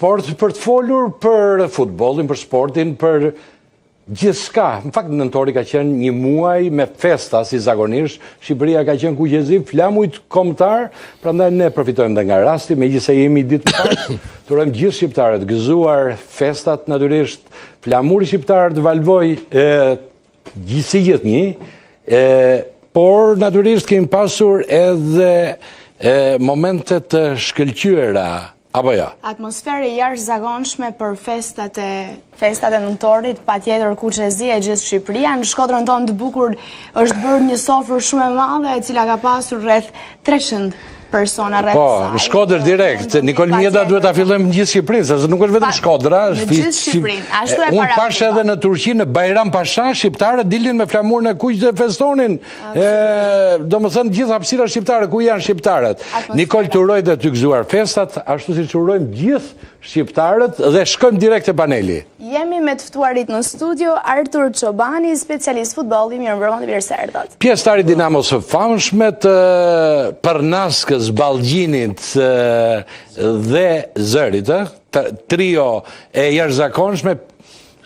Megasport për të folur për futbollin, për sportin, për gjithçka. Në fakt nëntori ka qenë një muaj me festa si zakonisht. Shqipëria ka qenë kuqezi, flamujt kombëtar, prandaj ne përfitojmë dhe nga rasti, megjithëse jemi ditë më pas, të urojmë gjithë shqiptarët gëzuar festat natyrisht, flamuri shqiptar të valvojë si gjithnjë, e, por natyrisht kemi pasur edhe e, momente të shkëlqyera, apo jo? Atmosferë e jashtëzakonshme për festat e festat e nëntorit, patjetër kuqezi e gjithë Shqipëria. Në Shkodrën tonë të bukur është bërë një sofrë shumë e madhe, e cila ka pasur rreth 300 persona rreth po, saj. Po, në Shkodër direkt. Nikol Mjeda duhet ta fillojmë në gjithë Shqipërinë, se nuk është vetëm Shkodra, është në gjithë Shqipërinë. Ashtu e para. Unë pashë edhe në Turqi në Bajram Pasha, shqiptarët dilnin me flamurin e kuq dhe festonin. Ë, domethënë gjithë hapësira shqiptare ku janë shqiptarët. Nikol të uroj dhe ty gëzuar festat, ashtu siç urojmë gjithë shqiptarët dhe shkojmë direkt te paneli. Jemi me të ftuarit në studio, Artur Çobani, specialist futbolli, mirëmbrëma dhe mirë se erdhët. Pjesëtar i Dinamos së famshme të Përnaskës, Ballgjinit dhe Zërit, ë? Trio e jashtëzakonshme,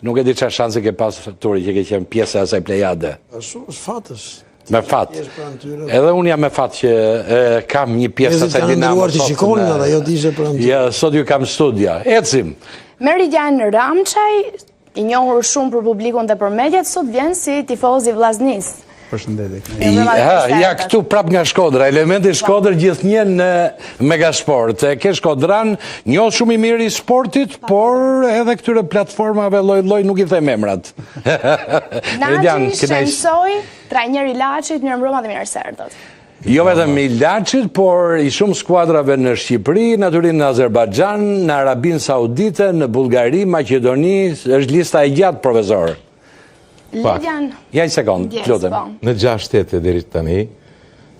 nuk e di çfarë shansi ke pas Turi që ke qenë pjesë e asaj plejade. Ashtu, është fat është. Me fat. Edhe unë jam me fat që e, kam një pjesë të asaj Dinamo. Njerëzit kanë të shikonin ata, jo të ishe pranë tyre. Ja, sot ju kam studio. Ecim. Meridian Ramçaj, i njohur shumë për publikun dhe për mediat, sot vjen si tifoz i Vllaznisë. Përshëndetje. Ja, ja këtu prap nga Shkodra, elementi Shkodër gjithnjë në Megasport. E ke Shkodran, njohës shumë i mirë i sportit, por edhe këtyre platformave lloj-lloj nuk i them emrat. Meridian, Naxhi Shensoj, trajner i Laçit, mirëmbrëma dhe mirë se erdhët. Jo vetëm i Laçit, por i shumë skuadrave në Shqipëri, natyrisht në Azerbajxhan, në Arabinë Saudite, në Bullgari, Maqedoni, është lista e gjatë profesor. Pak. Ja një sekond, të lutem. Po. Në 6 shtete deri tani.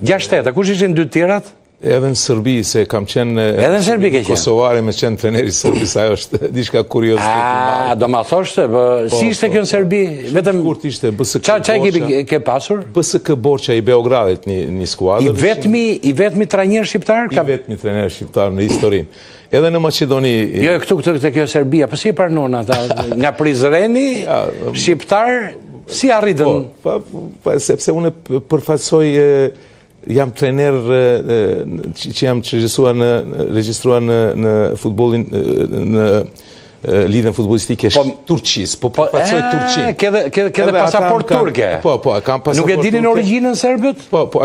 6 shtete, kush ishin dy të tjerat? Edhe në Serbi, se kam qenë... Edhe në Serbi ke qenë? Kosovari me qenë trajner i Serbisë, ajo është diçka kuriozitet i madh. A, do ma thosh se, po, po, si ishte po, kjo në Serbi? Vetëm... Shkurt ishte BSK Borça. Ça ekipi ke pasur? BSK Borça i Beogradit një, një skuadër. I vetmi, i vetmi trajner shqiptar? I vetmi trajner shqiptar në historinë. Edhe në Maqedoni... Jo, këtu këtu këtë kjo Serbia, po si e pranuan ata? Nga Prizreni, shqiptar, si arritën? Po, po, po, sepse unë përfaqësoj jam trener që jam regjistruar në regjistruar në në futbollin në Lidhjen futbollistike po, Turqisë, po po përfaqësoj po, Turqinë. Ke dhe ke ke dhe pasaportë turke. Po, po, kam pasaportë. Nuk e dinin origjinën serbët? Po, po,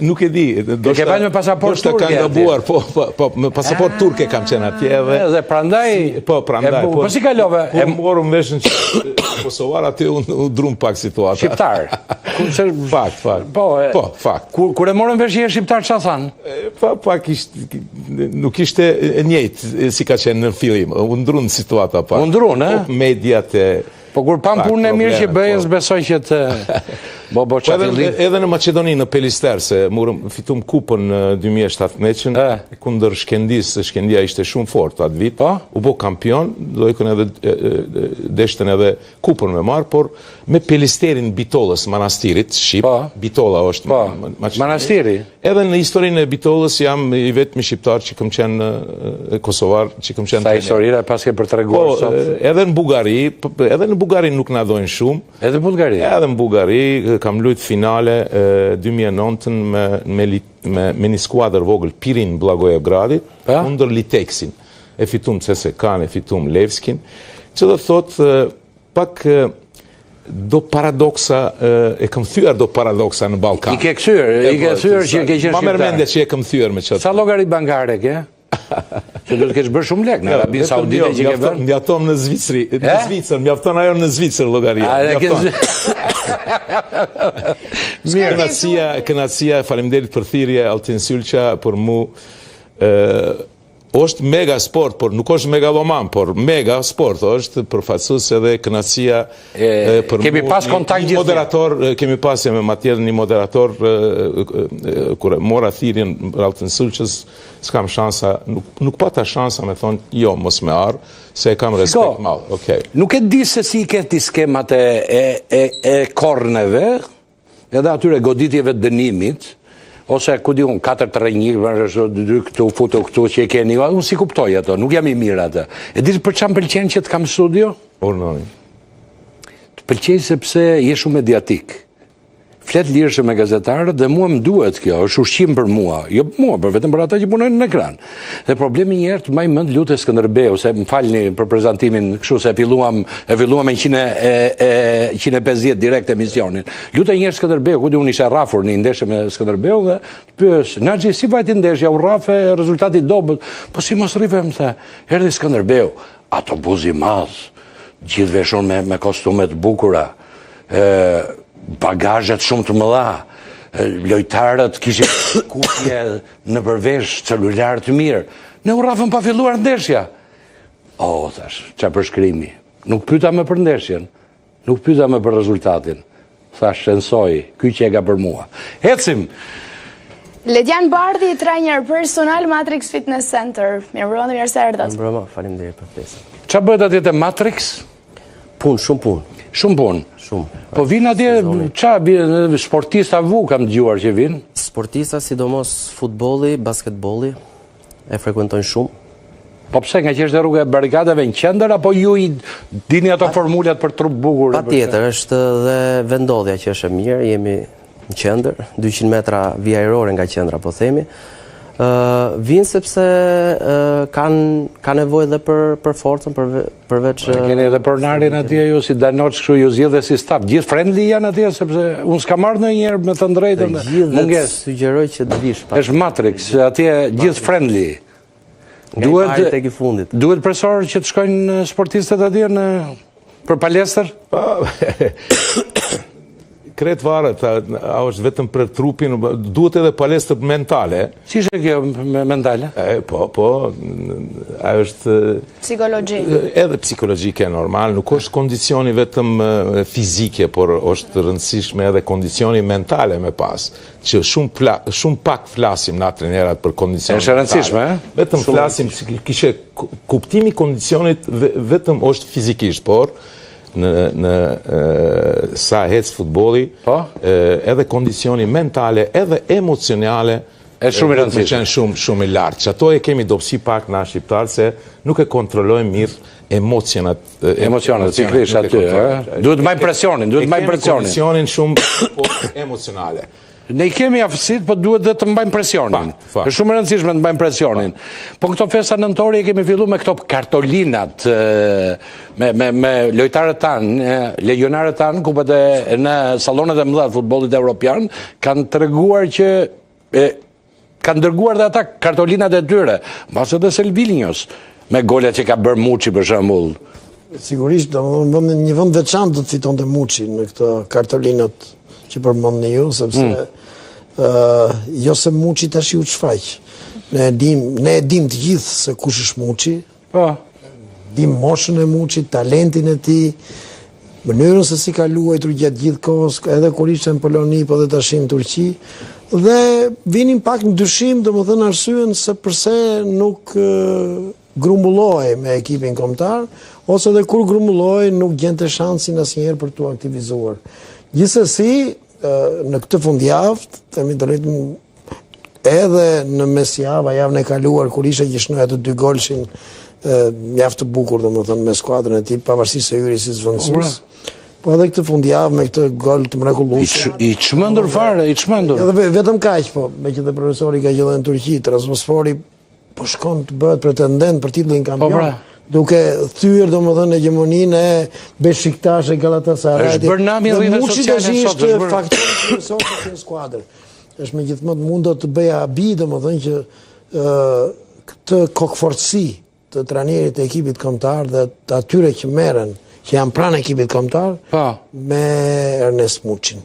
nuk e di. Do të ke me pasaportë turke. Ndoshta kanë gabuar, po, po, po, me pasaportë turke kam qenë atje edhe. Dhe prandaj, po, prandaj, po. Po si kalove? E morën veshin që kosovar aty u ndrun pak situata. Shqiptar. Fakt, fakt. Po, po, fakt. Kur kur e morën vesh që je shqiptar çfarë thanë? Pa, pak ishte nuk ishte e njëjtë si ka qenë në fillim. U ndrun situata pak. U ndrun, ë? Po mediat e Po kur panë punën e mirë që bëje, po. s'besoj që të bo bo po edhe, edhe në Maqedoni në Pelister se murëm fitum kupën në 2017-ën kundër Shkendisë, se Shkendia ishte shumë fort atë vit. Po? U bë kampion, do ikën edhe deshtën edhe kupën me marr, por me Pelisterin Bitollës, Manastirit, Shqip, po. Bitolla është po. Manastiri. Edhe në historinë e Bitollës jam i vetmi shqiptar që kam qenë kosovar, që kam qenë Sa historira paske për treguar po, sot. Edhe në Bullgari, edhe në Bullgari nuk na dojnë shumë. Edhe në Bullgari. Edhe në Bullgari kam luajt finale 2009-ën me me me, me një skuadër vogël Pirin Blagoevgradit po? kundër Liteksin. E fitum CSKA-n, e fitum Levskin, që do thotë pak do paradoksa, e kam thyer do paradoksa në Ballkan. I ke kthyer, i ke po, thyer që ke qenë shqiptar. Ma merr mendja që e kam thyer me çat. Sa llogari bankare ke? Që do të kesh bërë shumë lekë në Arabinë Saudite jo, që ke bërë. Mjafton në Zvicri, në Zvicër, mjafton ajo në Zvicër llogaria. Mjafton. Mirë, kënaqësia, kënaqësia, faleminderit për thirrje Altin Sylqa për mu ë Është mega sport, por nuk është megaloman, por mega sport është përfaqësues edhe kënaqësia për kemi pas kontakt gjithë. Moderator, kemi pas me Matjer një moderator kur mora thirrjen Altin Sylqës, s'kam shansa, nuk nuk pata shansa me thon jo mos me ardh, se e kam respekt madh. Okej. Nuk e di se si i ke ti skemat e e e, e korneve, Edhe atyre goditjeve të dënimit, Ose ku di unë, 4 3 1, është dy këtu, futu këtu që e keni ju, unë s'i kuptoj ato, nuk jam i mirë atë. E di për çfarë më pëlqen që të kam në studio? Urdhëroni. Të pëlqej sepse je shumë mediatik. Flet lirshëm me gazetarët dhe mua më duhet kjo, është ushqim për mua, jo për mua, por vetëm për ata që punojnë në ekran. Dhe problemi një herë të mbaj mend lute Skënderbeu, se më falni për prezantimin kështu se e filluam e filluam me 100 e, e 150 direkt emisionin. Lute një herë Skënderbeu, ku di unë isha rrafur në një ndeshje me Skënderbeu dhe të pyes, Naxhi si vajti ndeshja, u rrafe rezultati i dobët, po si mos rrifem the, erdhi Skënderbeu, autobus i madh, gjithë veshur me me kostume të bukura, ë bagazhet shumë të mëdha, lojtarët kishin kufje nëpër vesh, celular të mirë. Ne u rrafëm pa filluar ndeshja. O, thash, ça përshkrimi. Nuk pyeta më për ndeshjen. Nuk pyeta më për rezultatin. Thash, sensoj, ky qenka për mua. Ecim! Ledian Bardhi, trajner personal Matrix Fitness Center. Mirëmbrëma dhe mirë se erdhët. Mirëmbrëma, faleminderit për ftesën. Ça bëhet atje te Matrix? Punë, shumë punë. Shumë punë. Shumë. Po vinë atje, ça, vinë, sportista vu kam dëgjuar që vinë? Sportista, sidomos futbolli, basketbolli, e frekuentojnë shumë. Po pse, ngaqë është rruga e barrikadave në qendër, apo ju i dini ato formulat për trup bukur? Patjetër, është dhe vendodhja që është e mirë, jemi në qendër, 200 metra vijë ajrore nga qendra, po themi. Vijnë sepse kanë ka nevojë dhe për për forcën, për përveç po, Keni edhe pronarin atje ju si Danoç kështu ju zgjidh dhe si staf. Gjithë friendly janë atje sepse unë s'kam ardhur ndonjëherë me thënë drejtën. Të gjithë sugjeroj që të vish. Është Matrix, atje gjithë friendly. Duhet tek i fundit. Duhet profesor që të shkojnë sportistët atje në për palestër? Po. Krejt varet, a, a është vetëm për trupin, duhet edhe palestër mentale. Si është kjo mentale? E, po, po, a është... Psikologji. Edhe psikologjike normal, nuk është kondicioni vetëm fizike, por është rëndësishme edhe kondicioni mentale me pas që shumë pla, shumë pak flasim na trenerat për kondicionin. Është e rëndësishme, ë? Vetëm flasim kishe kuptimi i kondicionit vetëm është fizikisht, por në në sa ec futbolli, po? edhe kondicioni mentale, edhe emocionale është shumë i rëndësishëm. Qenë shumë shumë i lartë. Që ato e kemi dobësi pak na shqiptarë se nuk e kontrollojmë mirë emocionat Emocionet, pikërisht aty, ë? Duhet të mbajmë presionin, duhet të mbajmë presionin. Presionin shumë po emocionale. Ne i kemi aftësitë, po duhet dhe të mbajmë presionin. Është shumë e rëndësishme të mbajmë presionin. Po këto festa nëntori e kemi fillu me këto kartolinat, me, me, me lojtarët tanë, legionarët tanë, kupat e, në sallonet e mëdha të futbollit evropian, kanë treguar që e, Kanë dërguar dhe ata kartolinat e tyre, mbase edhe Selvinjos, me golat që ka bërë Muçi për shembull. Sigurisht, domethënë vendin një vend veçantë do të fitonte Muçi në këto kartolinat që përmendni ju, sepse mm. uh, jo se Muçi tash u shfaq. Ne e dim, ne e dim të gjithë se kush është Muçi, Po. Dim moshën e Muçit, talentin e tij, mënyrën se si ka luajtur gjatë gjithë kohës, edhe kur ishte në Poloni, po dhe tash në Turqi, dhe vinim pak në dyshim, domethënë arsyen se përse nuk grumbullohej me ekipin kombëtar, ose edhe kur grumbullohej nuk gjente shansin asnjëherë për t'u aktivizuar. Gjithsesi, në këtë fundjavë, themi të drejtën, Edhe në mesjavë, javën e kaluar, kur ishte që shënoi atë dygolshin, mjaft të bukur, domethënë, me skuadrën e tij, pavarësisht se hyri si zëvendësues. Po edhe këtë fundjavë me këtë gol të mrekullueshëm. I çmendur fare, i çmendur. Edhe vetëm kaq, po, meqë dhe profesori ka qenë në Turqi, Trabzonspori po shkon të bëhet pretendent për titullin po, kampion. Pra. Duke thyer domethënë hegjemoninë e Besiktash e Galatasaray. Është bërë nami rrjetet sociale sot, është bërë faktor kryesor për këtë skuadër. Është me gjithë mend mund do të bëja habi domethënë që ë këtë kokëfortësi të trajnerit të ekipit kombëtar dhe të atyre që merren, që janë pranë ekipit kombëtar, po. me Ernest Muçin.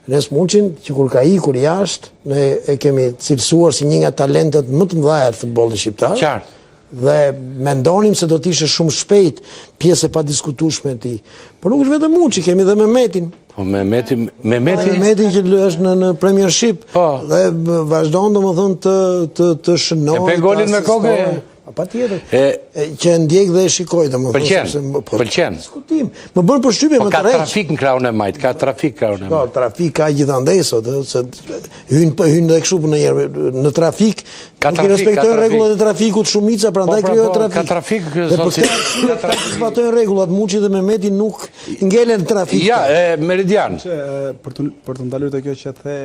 Ernest Muçin, që kur ka ikur jashtë, ne e kemi cilësuar si një nga talentet më të mëdha të futbollit shqiptar. Qartë. Dhe mendonim se do të ishte shumë shpejt pjesë e padiskutueshme e tij. Por nuk është vetëm Muçi, kemi dhe Mehmetin. Po Mehmeti, Mehmeti Mehmetin që është në në Premiership po. dhe vazhdon domethënë të të të shënojë. E pe golin me kokë? Patjetër. E që e ndjek dhe e shikoj, domethënë Pëlqen. Sepse, po, pëlqen. Diskutim. Më bën përshtypje po, më tërheq. Ka trafik në krahun e majtë, ka trafik në krahun e majtë. Ka trafik ka gjithandej sot, ëh, se hyn po hyn edhe kështu në një në trafik, ka nuk i respektojnë rregullat e trafikut shumica, prandaj po, pra, krijohet po, trafik. Ka trafik sot. Ka trafik. Zbatojnë rregullat, Muçi dhe Mehmeti nuk ngelen në trafik. Ja, e Meridian. Për të për të ndalur te kjo që the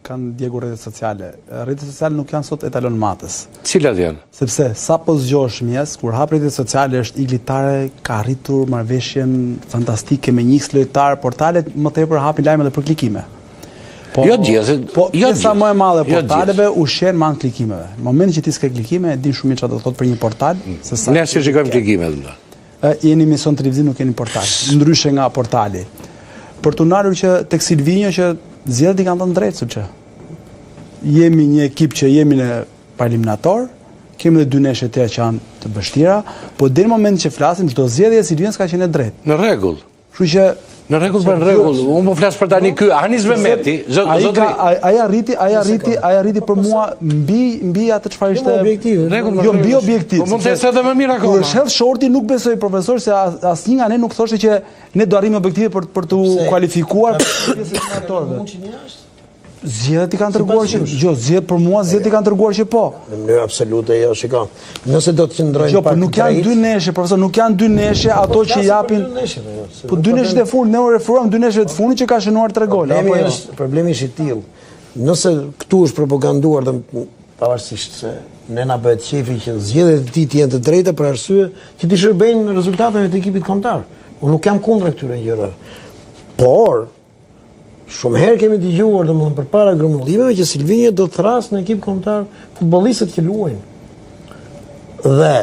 kanë djegur rrjetet sociale. Rrjetet sociale nuk janë sot etalon matës. Cilat janë? Sepse sapo zgjohesh në mëngjes, kur hap rrjetet sociale është Igli Tare ka arritur marrëveshjen fantastike me një X lojtar, portalet më tepër hapin lajme dhe për klikime. Po, jo gjithë, po jo pjesa më e madhe e jo portaleve ushqehen me anë klikimeve. Në momentin që ti s'ke klikime, e din shumë mirë çfarë do të thotë për një portal, se sa Ne si shikojmë klikimet, do. Ë jeni emision televiziv nuk jeni portal. Ndryshe nga portali. Për t'u ndalur që tek Silvinjo që zgjedhjet i kanë dhënë drejt sepse jemi një ekip që jemi në preliminator, kemi edhe dy ndeshje të tjera që janë të vështira, po deri në momentin që flasim çdo zgjedhje e Silvinjos ka qenë e drejtë. Në rregull. Kështu që Në rregull, për në rregull. Unë po flas për tani ky Anis Mehmeti, zotëri. Ai arriti, ai arriti, ai arriti për mua mbi mbi atë çfarë ishte objektiv. Jo mbi objektiv. Po mund të jetë edhe më mirë akoma. Kur është hedh shorti nuk besoj profesor se asnjë nga ne nuk thoshte që ne do arrijmë objektive për për t'u kualifikuar për pjesën e eliminatorëve. Zgjedhjet i kanë treguar që jo, zgjedhjet për mua zgjedhjet i kanë treguar që po. Në mënyrë absolute jo, shiko. Nëse do të qëndrojmë jo, po pak nuk janë dy ndeshje, profesor, nuk janë dy ndeshje po ato që japin. Jo, po dy ndeshjet e fundit, ne u referuam dy ndeshjeve të fundit që ka shënuar tre gola, apo jo? Problemi është i tillë. Nëse këtu është propaganduar dhe pavarësisht se ne na bëhet qejfi që zgjedhjet e tij të jenë të drejta për arsye që t'i shërbejnë rezultateve të ekipit kombëtar. Unë nuk jam kundra këtyre gjërave. Por Shumë herë kemi dëgjuar domethënë përpara grumbullimeve që Silvinjo do të thërrasë në ekip kombëtar futbollistët që luajnë. Dhe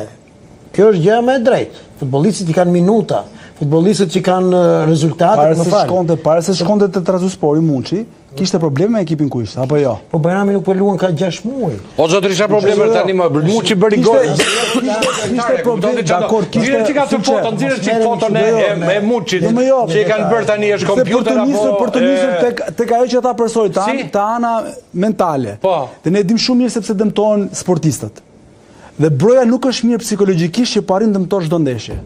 kjo është gjëja më e drejtë. Futbollistët që kanë minuta, futbollistët që kanë rezultate, para se shkonte, para se shkonte te Trabzonspori Muçi, kishte probleme me ekipin ku ishte, apo jo? Po Bajrami nuk po luan ka 6 muaj. O zotëri çfarë probleme tani më Muçi bëri gol. Kishte problem, dakor, kishte. Nxirre çik atë foto, nxirre çik foton e e Muçit. Jo, jo, që i kanë bërë tani është kompjuter apo për të nisur tek tek ajo që tha profesori tan, te ana mentale. Po. Dhe ne e dimë shumë mirë sepse dëmtohen sportistët. Dhe Broja nuk është mirë psikologjikisht që po arrin dëmtohet çdo ndeshje.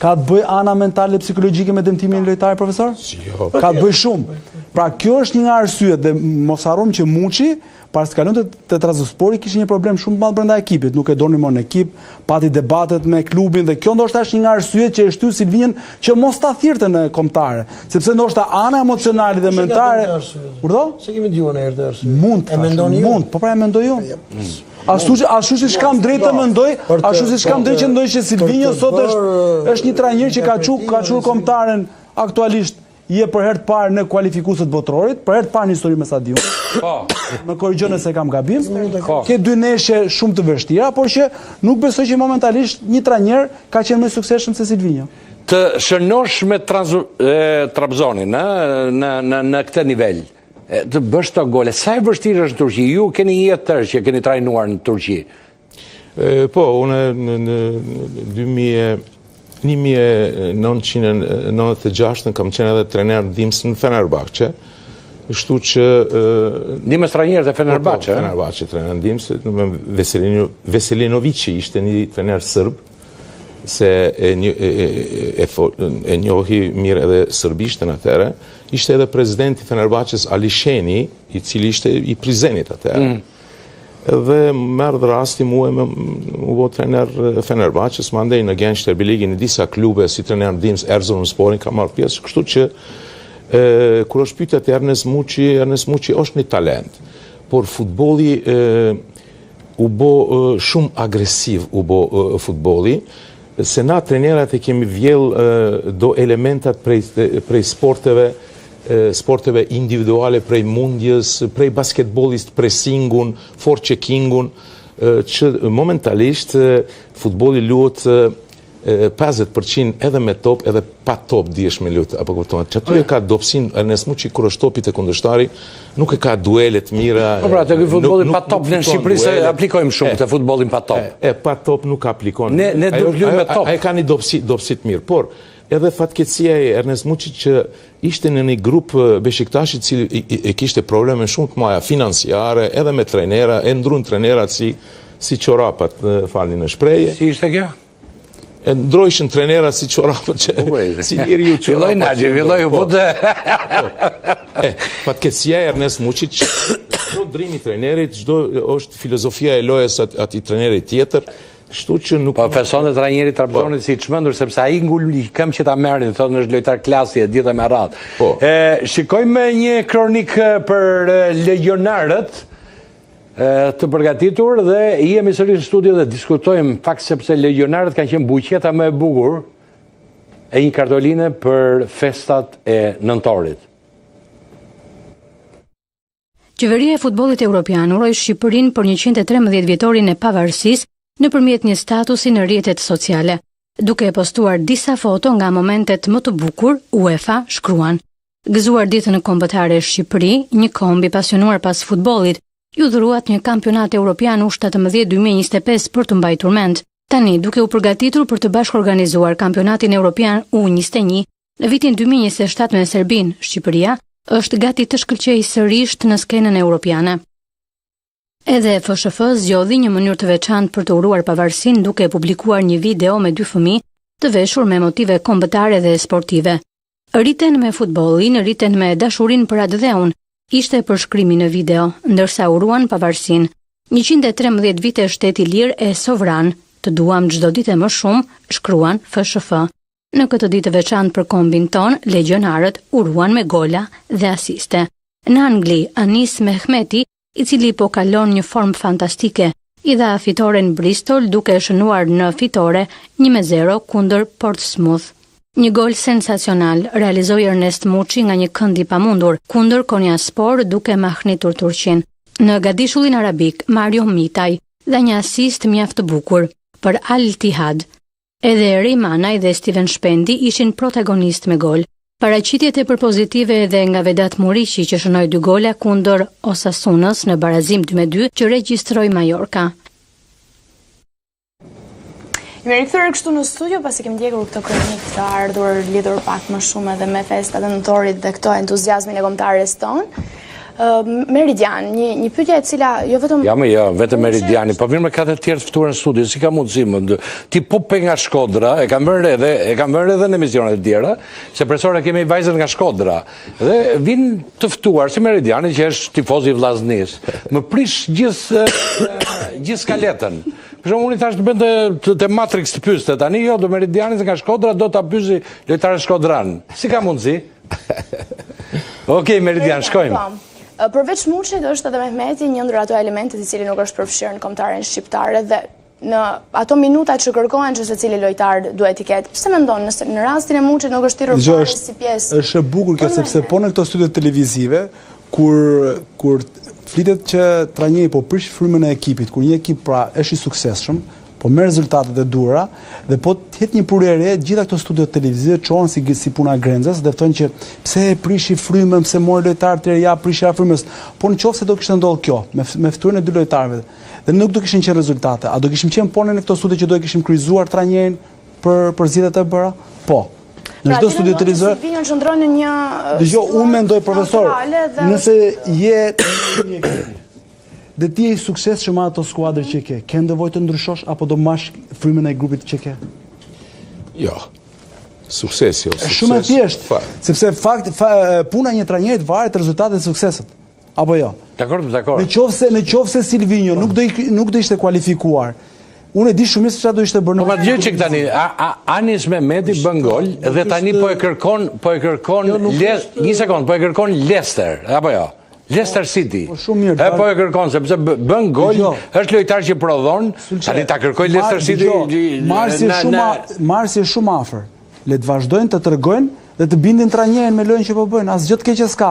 Ka të bëjë ana mentale psikologjike me dëmtimin e lojtarit profesor? Jo. Ka të bëjë shumë. Pra kjo është një nga arsyet dhe mos harrojmë që Muçi para se të kalonte te Trabzonspori kishte një problem shumë të madh brenda ekipit, nuk e donin më në ekip, pati debatet me klubin dhe kjo ndoshta është një nga arsyet që e shtyu Silvinjon që mos ta thirrte në kombëtare, sepse ndoshta ana emocionale dhe mentale. Urdhëro? S'e kemi dëgjuar ndonjëherë këtë arsye. Mund, e mendoni ju? Mund, po pra e mendoj unë. Mm. Ashtu ashtu siç kam drejt të mendoj, ashtu siç kam drejt që mendoj që Silvinjo sot është është një trajner që ka çu ka çuar kombëtaren aktualisht je për herë të parë në kualifikueset e botërorit, për herë të parë në histori me sa di unë. Po. Më korrigjo nëse kam gabim. Po. Ke dy ndeshje shumë të vështira, por që nuk besoj që momentalisht një trajner ka qenë më i suksesshëm se Silvinjo. Të shënosh me Trabzonin, në në në në këtë nivel. Të bësh këto gole, sa e vështirë është në Turqi? Ju keni një jetë tërë që keni trajnuar në Turqi. Po, unë në, në 1996 kam qenë edhe trener ndihmës në Fenerbahçe. Kështu që ndihmës trajner te Fenerbahçe. Po, po, Fenerbahçe trener ndihmës, Veselino Veselinoviçi ishte një trener sërb se e, e, e, e njohi mirë edhe sërbishtën atëherë. Ishte edhe presidenti i Fenerbahçes Ali Sheni, i cili ishte i Prizrenit atëherë. Mm. Dhe më erdh rasti mua me u bo trener Fenerbahçes, mandej në Gençlerbirligi në disa klube si trener ndihmës Erzurumsporin kam marrë pjesë, kështu që e, kur është pyetja te Ernest Muçi, Ernest Muçi është një talent, por futbolli e, u bo shumë agresiv u bo futbolli, se na trenerat e kemi vjell do elementat prej, prej sporteve, sporteve individuale, prej mundjes, prej basketbollit, presingun, forecheckingun, që momentalisht futbolli luhet 50% edhe me top, edhe pa top dihesh me lut, apo kupton. Që aty e ka dobësinë Ernest Muçi kur është topi te kundërshtari, nuk e ka duele të mira. Po pra, te ky futbolli pa top në Shqipëri s'e aplikojmë shumë këtë futbollin pa top. E, pa top nuk aplikon. Ne ne do të luajmë me top. Ai ka një dobësi, dobësi të mirë, por edhe fatkeqësia e Ernest Muçit që ishte në një grup Beshiktashit i cili e kishte probleme shumë të mëdha financiare, edhe me trajnera, e ndrun trajnerat si. si çorapat, falni në shprehje. Si ishte kjo? E ndrojshin trenera si çorapat që si njeriu çorapat. Filloi Naxhi, filloi u po. putë. Po. E, fatkeqësia e Ernest Muçit, çdo ndërrim i trenerit, çdo është filozofia e lojës at, atij trenerit tjetër, kështu që nuk Po festonte trajneri i Trabzonit po. si i çmendur sepse ai ngul një këmbë që ta merrin, thonë është lojtar klasi e gjitha me radhë. Po. E shikojmë një kronikë për legjionarët. Të përgatitur dhe jemi sërish në studio dhe diskutojmë fakt sepse legjionarët kanë qenë buqeta më e bukur e një kartoline për festat e nëntorit. Qeveria e futbollit europian uroi Shqipërinë për 113 vjetorin e pavarësisë nëpërmjet një statusi në rrjetet sociale. Duke postuar disa foto nga momentet më të bukur, UEFA shkruan: Gëzuar ditën kombëtare Shqipëri, një komb i pasionuar pas futbollit, ju dhuruat një kampionat europian U17 2025 për të mbajtur mend. Tani, duke u përgatitur për të bashkëorganizuar kampionatin europian U21 në vitin 2027 me Serbinë, Shqipëria është gati të shkëlqejë sërish në skenën europiane. Edhe FSHF zgjodhi një mënyrë të veçantë për të uruar pavarësinë duke publikuar një video me dy fëmijë të veshur me motive kombëtare dhe sportive. Rriten me futbollin, rriten me dashurinë për atdheun, ishte përshkrimi në video, ndërsa uruan pavarësinë. 113 vite shtet i lirë e sovran, të duam çdo ditë e më shumë, shkruan FSHF. Në këtë ditë të veçantë për kombin tonë, legjionarët uruan me gola dhe asiste. Në Angli, Anis Mehmeti i cili po kalon një formë fantastike, i dha fitoren Bristol duke shënuar në fitore 1-0 kundër Portsmouth. Një gol sensacional realizoi Ernest Muçi nga një kënd i pamundur kundër Konyaspor duke mahnitur Turqinë. Në gadishullin arabik, Mario Mitaj dha një asist mjaft të bukur për Al Ittihad. Edhe Rey Manaj dhe Stiven Shpendi ishin protagonistë me gol. Paraqitje tepër pozitive edhe nga Vedat Muriqi që shënoi dy gola kundër Osasunës në barazim 2-2 që regjistroi Mallorca. Jemi rikthyer kështu në studio pasi kemi ndjekur këtë kronikë të ardhur lidhur pak më shumë edhe me festat e nëntorit dhe këto entuziazmin e kombëtares tonë. Meridian, një, një pyetje e cila jo vetëm... Ja më jo, vetëm Meridiani, po mirë me ka të tjerë të ftuar në studio, si ka mundësi më... Ti po pe nga Shkodra, e kam vënë re edhe, e kam vënë re edhe në emisionet e tjera, se presore kemi vajzët nga Shkodra, dhe vijnë të ftuar, si Meridiani, që është tifoz i Vllaznisë, më prish gjithë, gjithë skaletën. Për shembull, unë i thashë të bënte të, të Matrix të pyeste, tani jo, do Meridiani nga Shkodra, do ta pyesi lojtarët shkodranë. Si ka mundësi? Okej, Meridian, shkojmë. Po. Përveç Muçit është edhe Mehmeti një ndër ato elemente i cili nuk është përfshirë në kombëtaren shqiptare dhe në ato minuta që kërkohen që secili lojtar duhet t'i ketë. Pse mendon nëse në rastin e Muçit nuk është thirrur fare si pjesë? Është e bukur kjo sepse po në këto studio televizive kur kur flitet që trajneri po prish frymën e ekipit, kur një ekip pra është i suksesshëm, po merr rezultatet e duhura dhe po të jetë një prurje e re, të gjitha këto studiot televizive çohen si si puna e grenzës dhe thonë që pse e prishi frymën, pse mori lojtarë të ja prishi frymës. Po në qoftë se do kishte ndodhur kjo me me ftuarjen e dy lojtarëve dhe nuk do kishin qenë rezultate, a do kishim qenë po ne në këto studio që do e kishim kryqëzuar trajnerin për për zgjidhjet e bëra? Po. Në pra, çdo studio televizive. Pra, qëndron në një Dëgjo, unë mendoj profesor, nëse je një ekip Dhe ti je i suksesshëm me ato skuadër që ke, ke nevojë të ndryshosh apo do mbash frymën e grupit që ke? Jo. Suksesi o sukses. Shumë e thjeshtë, sepse fakt fa, puna e një trajnerit varet rezultatet dhe sukseset. Apo jo? Dakord, dakord. Në qoftë se në qoftë se Silvinjo nuk do nuk do ishte kualifikuar, Unë e di shumë mirë se çfarë do ishte bërë në. Po ma dëgjoj çik tani, Anis Mehmeti bën gol dhe tani po e kërkon, po e kërkon jo, një sekond, po e kërkon Leicester, apo jo? Leicester City. Po shumë mirë. E po e kërkon sepse bën gol, është lojtar që prodhon. Tani ta kërkoj Leicester City. Marsi është shumë Marsi është shumë afër. Le të vazhdojnë të tregojnë dhe të bindin trajnerin me lojën që po bëjnë. Asgjë të keqe s'ka.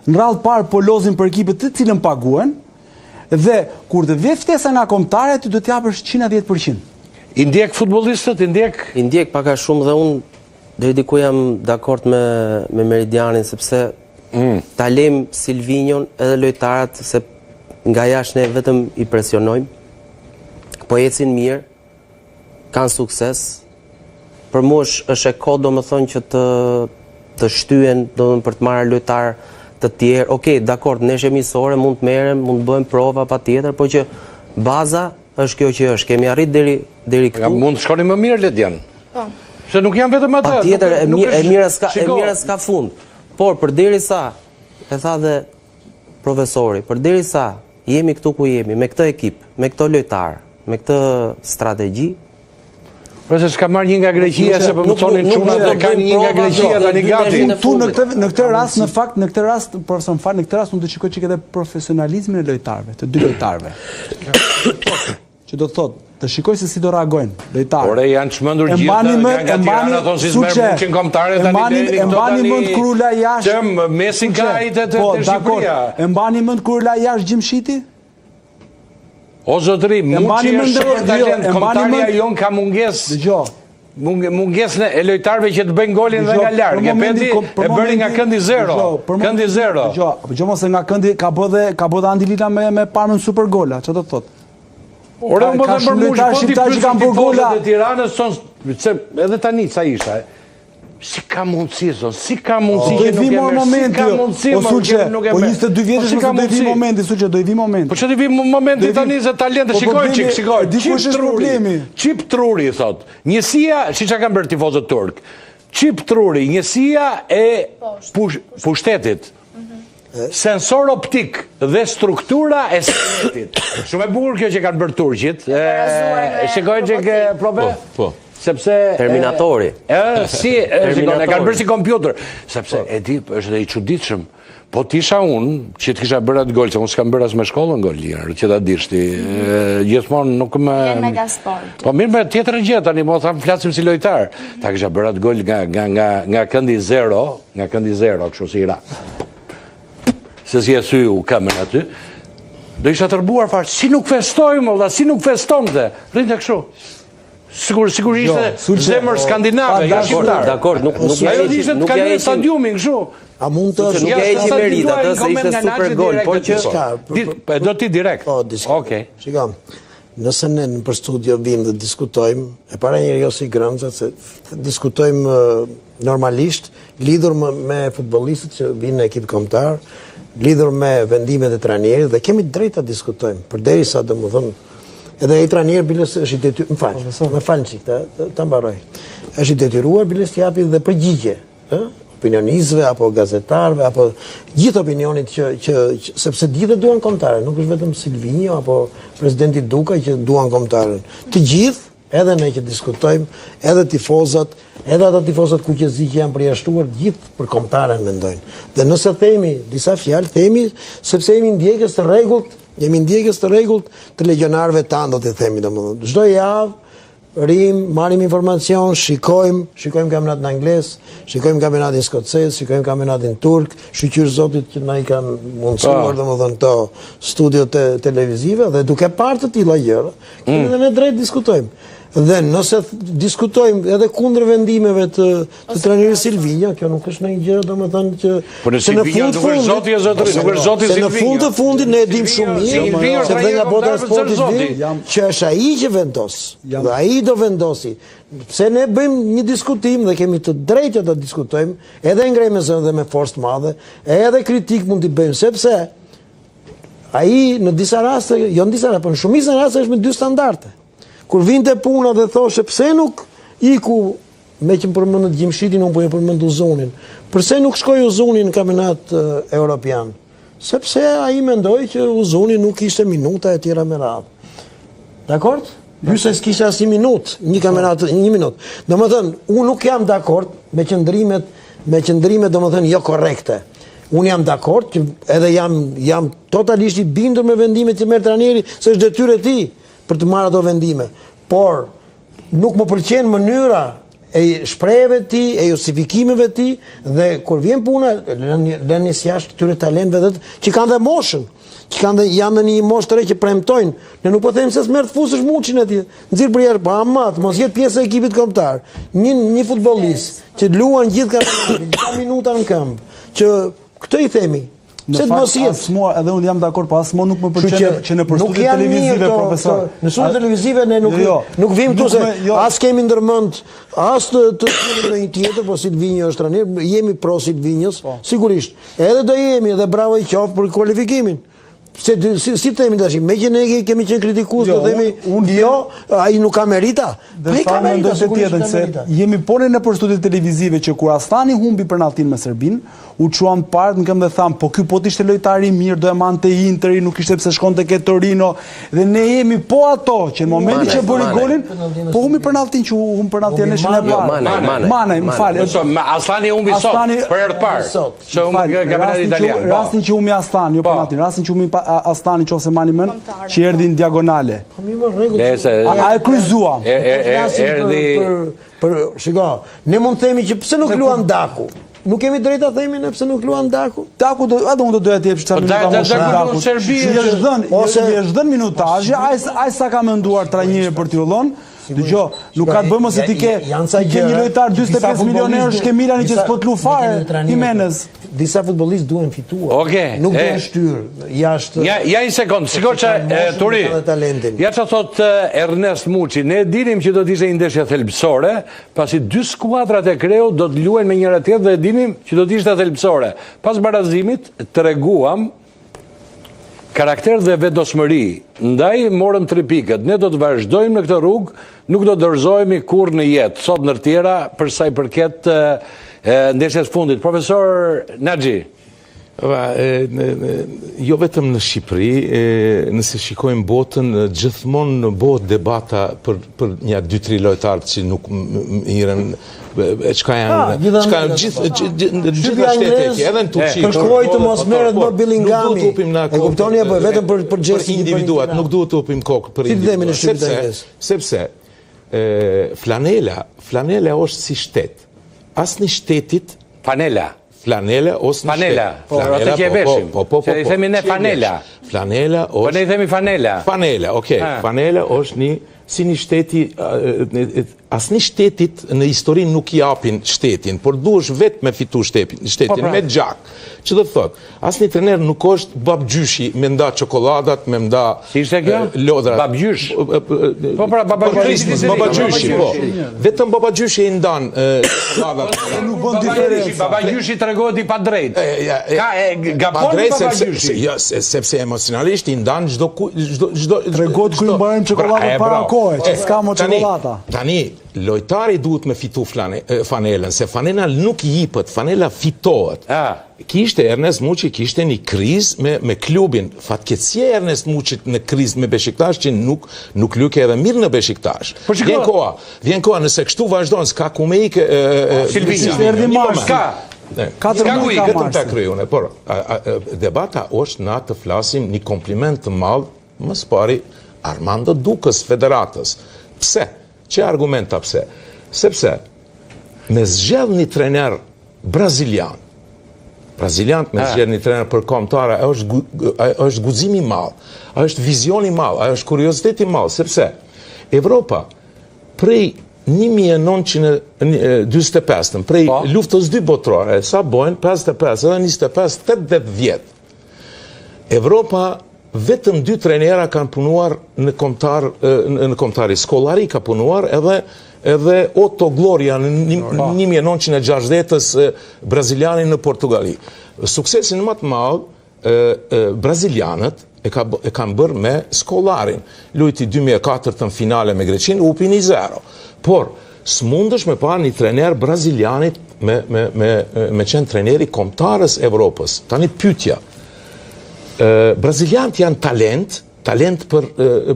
Në radhë parë po lozin për ekipet të cilën paguhen dhe kur të vjen ftesa nga kombëtarja ti duhet të japësh 110%. I ndjek futbollistët, i ndjek? I ndjek pak a shumë dhe unë deri diku jam dakord me me Meridianin sepse Mm. Ta lejmë Silvinjon edhe lojtarët se nga jashtë ne vetëm i presionojmë. Po ecin mirë, kanë sukses. Për mua është është e kotë domethënë që të të shtyhen domethënë për të marrë lojtarë të tjerë. Okej, dakord, ndeshje miqësore mund të merren, mund të bëhen prova patjetër, por që baza Është kjo që është, kemi arrit deri deri këtu. Ja mund të shkoni më mirë Ledian. Po. Se nuk janë vetëm ata. Patjetër e mirë, e mira s'ka e mira s'ka fund. Por përderisa e tha dhe profesori, përderisa jemi këtu ku jemi me këtë ekip, me këto lojtarë, me këtë strategji, Po se s'ka marrë një nga Greqia se po më thonin çunat dhe kanë një nga Greqia tani gati. Tu në këtë në këtë rast në fakt në këtë rast profesor më fal në këtë rast unë do të shikoj çik edhe profesionalizmin e lojtarëve, të dy lojtarëve. Që do të thotë, të shikoj se si do reagojnë lojtarët. Ore janë çmendur gjithë nga nga Tirana thonë si s'merr Muçin kombëtare tani deri këto tani. E mbani mend kur u la jashtë. Çem Messi ka ai te te po, Shqipëria. E mbani mend kur u la jashtë Gjimshiti? O zotëri, Muçi është super talent, kombëtarja jonë ka mungesë. Dëgjo. Mungesën e lojtarëve që të bëjnë golin dhe nga larg. E peti e bëri nga këndi zero. Këndi zero. Dëgjo, dëgjo mos e nga këndi ka bë dhe ka bë dhe Andi Lila me me Parmën super gola, çfarë do të thotë? Ore, unë po them për Muçin, po ti pyet kanë bërë gola e Tiranës, thonë se edhe tani sa isha. Si ka mundësi, zon, si ka mundësi që nuk e merr, si ka mundësi, o Sulçe, nuk e merr. Po 22 vjeç po si ka mundësi? Do i vi momenti, Sulçe, do i vi momenti. Po ç'do i vi momenti po tani se talente, po shikoj çik, shikoj. Di kush është problemi? Çip truri thot. Njësia, siç e kanë bërë tifozët turk. Çip truri, njësia e pushtetit. Sensor optik dhe struktura e skeletit. Shumë e bukur kjo që kanë bërë turqit. E shikoj që ke probe? Po, po. Sepse Terminatori. Ë, si, e shikon, e kanë bërë si kompjuter. Sepse po. e di, është dhe i çuditshëm. Po të isha unë, që të kisha bërë atë gol, se unë s'kam bërë as me shkollën gol, njëherë, që ta dish ti, gjithmonë nuk më... Mega sport. Po mirë, me tjetër gjë, tani mo thamë flasim si lojtar. Ta kisha bërë atë gol nga, nga, nga, nga këndi zero, Nga këndi zero, kështu si i ra. Se si e theu këmbën aty. Do isha tërbuar fare, si nuk festoi më, vlla, si nuk festonte. Rrinte kështu. Sikur sikur jo, ishte zemër skandinave, jo shqiptar. Dakor, nuk nuk ja heqim, ishte nuk ja heqim stadiumin kështu. A mund të nuk ja heqim merita atë se ishte super gol, por që po e do ti direkt. Po, diçka. Okej. Shiko. Nëse ne nëpër studio vijmë dhe diskutojmë, e para njëherë jo si grënca, se diskutojmë normalisht, lidhur me, me futbollistët që vijnë në ekip kombëtar, lidhur me vendimet e trajnerit dhe kemi të drejtë ta diskutojmë, përderisa domethënë, edhe ai trajner biles është i detyruar, më fal, më fal një çik, ta, ta mbaroj. Është i detyruar biles të japi dhe përgjigje, ë? opinionistëve apo gazetarëve apo gjithë opinionit që që, që sepse të gjithë duan kombëtaren, nuk është vetëm Silvinjo apo presidenti Duka që duan kombëtaren. Të gjithë, edhe ne që diskutojmë, edhe tifozat, edhe ata tifozat kuqezi që janë përjashtuar, të gjithë për kombëtaren mendojnë. Dhe nëse themi disa fjalë, themi sepse jemi ndjekës të rregullt, jemi ndjekës të rregullt të legjionarëve tanë, do të themi domethënë. Çdo javë Rrimë, marrim informacion, shikojmë, shikojmë kampionatin anglez, shikojmë kampionatin skocez, shikojmë kampionatin turk, shyqyr Zotit që na i kanë mundësuar, po. domethënë, këto studiot televizive, dhe duke parë të tilla gjëra, kemi mm. dhe ne drejt diskutojmë. Dhe nëse diskutojmë edhe kundër vendimeve të, të trajnerit Silvinjo, kjo nuk është ndonjë gjë, domethënë që Po në Silvinjo nuk është zoti e zotëri, nuk është zoti Silvinjo. Se në fund të fundit ne e dimë shumë mirë, se dhe nga bota e sportit vijmë, që është ai që vendos. Dhe ai do vendosi. Pse ne bëjmë një diskutim dhe kemi të drejtë të diskutojmë, edhe ngrejmë zërin dhe me forcë të madhe, edhe kritikë mund t'i bëjmë, sepse ai në disa raste, jo në disa raste, por në shumicën e rasteve është me dy standarde. Kur vinte puna dhe thoshe pse nuk iku Meqë më përmendët Gjimshitin, unë po e përmend Uzunin. Përse nuk shkoi Uzuni në kampionat europian? Sepse ai mendoi që Uzuni nuk kishte minuta e tjera me radhë. Dakord? Hysaj s'kishte asnjë minutë, një kampionat, një minutë. Domethënë, unë nuk jam dakord me qëndrimet, me qëndrimet domethënë jo korrekte. Unë jam dakord që edhe jam jam totalisht i bindur me vendimet që merr trajneri, se është detyrë e tij për të marrë ato vendime. Por Nuk më pëlqen mënyra e shprehjeve të tij, e justifikimeve të tij dhe kur vjen puna lënies jashtë këtyre talentëve dhe që kanë dhe moshën, që kanë dhe janë në një moshë të re që premtojnë. Ne nuk po themi se s'merr të fusësh Muçin atje. Nxirr përjashta, po ama të mos jetë pjesë e ekipit kombëtar. Një një futbollist që luan gjithë kampionatin, ka minuta në këmbë, që këtë i themi, Në fakt, as mua, edhe unë jam dakord, po as mua nuk më pëlqen që, që nëpër studio televizive, profesor. Në studio televizive ne nuk jo, jo. nuk vijmë këtu se jo. as kemi ndërmend as të të themi ndonjë tjetër, po Silvinjo është trajner, jemi pro Silvinjos, po. sigurisht. Edhe do jemi edhe bravo i qoftë për kualifikimin. Se si, si themi tash, meqë ne kemi qenë kritikues, jo, do themi, unë, jo, ai nuk ka merita. Dhe po ka merita, se tjetër, se jemi po ne nëpër studio televizive që kur Asllani humbi penalltinë me Serbinë, u çuam parët në këmbë dhe thamë, po ky po të ishte lojtar i mirë, do e mante Interi, nuk ishte pse shkonte ke Torino, dhe ne jemi po ato që në momentin që bëri golin, po humbi penalltinë që humbi penalltinë në ndeshjen e parë. Manaj, Manaj. Manaj, më fal. Asllani humbi sot, për herë të parë. Se humbi nga kampionati italian. Po. Rastin që humbi Asllani, jo po. penalltinë, rastin që humbi Asllani nëse mbani mend, që erdhi në diagonale. Po mirë, rregull. A e kryqëzuam? Erdhi për shiko, ne mund të themi që pse nuk luan Daku. Nuk kemi drejt ta themi ne pse nuk luan Daku. Daku do edhe unë do doja të jepsh ca po, minuta më shumë Daku. Serbi i është dhënë, ose i është dhënë minutazhi, ai ai sa ka menduar trajneri për t'ju dhënë. Dëgjo, nuk ka të bëjë më se ti ke ti ke një lojtar 45 milionë euro ke Milani që s'po të lu fare, Jimenez. Disa futbollistë duhen fituar. Okej. Nuk duhen shtyrë jashtë. Ja, ja një sekond, shiko ça Turi. Ja ça thotë Ernest Muçi, ne e dinim që do të ishte një ndeshje thelbësore, pasi dy skuadrat e kreut do të luajnë me njëra tjetrën dhe e dinim që do të ishte thelbësore. Pas barazimit treguam Karakter dhe vendosmëri, ndaj morëm tri pikët. Ne do të vazhdojmë në këtë rrugë, nuk do të dorëzohemi kurrë në jetë, thotë ndër tjera për sa i përket ndeshjes së fundit. Profesor Naxhi. Jo vetëm në Shqipëri, nëse shikojmë botën, gjithmonë bëhet debata për për nja 2-3 lojtarë që nuk mirren e çka janë, çka janë gjithë në gjitha shtetet edhe në Turqi. Kërkoi të mos merret më Bellinghami. E kuptoni apo vetëm për për gjestin individuat, nuk duhet të hupim kokë për individuat. Sepse sepse e flanela, flanela është si shtet. Asnjë shtetit fanela. Flanela ose në Fanela, po, atë që e po, veshim. Po, po, po, po. I themi ne fanela. Flanela është Po ne i themi fanela. Fanela, okay. Fanela është një si një shteti asnjë shtetit në histori nuk i japin shtetin, por duhesh vetë me fitu shtetin, shtetin po, pra. me gjak. Që do të thotë, asnjë trener nuk është babgjyshi me nda çokolladat, me nda Si ishte kjo? Lodrat. Babgjysh. Po pra babagjyshi. Babagjyshi, po. Vetëm babagjyshi i ndan çokolladat. Nuk bën diferencë. Babagjyshi tregohet i padrejtë. Ka e gabon babagjyshi. Jo, sepse emocionalisht i ndan çdo çdo çdo tregohet kur mbarojnë çokollatat para kohe, që s'ka më çokollata. Tani lojtari duhet me fitu fanelën, se fanela nuk jipet, fanela fitohet. Kishte Ernest Muçi kishte një krizë me me klubin. Fatkeqësia e Ernest Muçit në krizë me Beshiktash që nuk nuk luke edhe mirë në Beshiktash. Po shiko, vjen koha, vjen koha nëse kështu vazhdon s'ka ku me ikë Silvinjo. Erdhi marsi. S'ka. Katër muaj ka marsi. Ta kryej unë, por debata është na të flasim një kompliment të madh më së pari Armando Dukës Federatës. Pse? Që argumenta pse? Sepse me zgjedh një trener brazilian, brazilian me zgjedh një trener për kombëtare, është, është guxim i madh, është vizion i madh, është kuriozitet i madh, sepse Evropa prej 1945, prej po. luftës dytë botërore, sa bojnë 55 edhe 25, 80 vjet. Evropa vetëm dy trajnera kanë punuar në kombëtar në kombëtari Skolari ka punuar edhe edhe Otto Gloria në 1960-ës braziliani në Portugali. Suksesin më të madh brazilianët e ka e kanë bërë me Skolarin. Luajti 2004 në finale me Greqinë, hupi 1-0. Por s'mundesh me pa një trener brazilianit me me me me qenë treneri kombëtarës Evropës. Tani pyetja. Ë brazilianët janë talent, talent për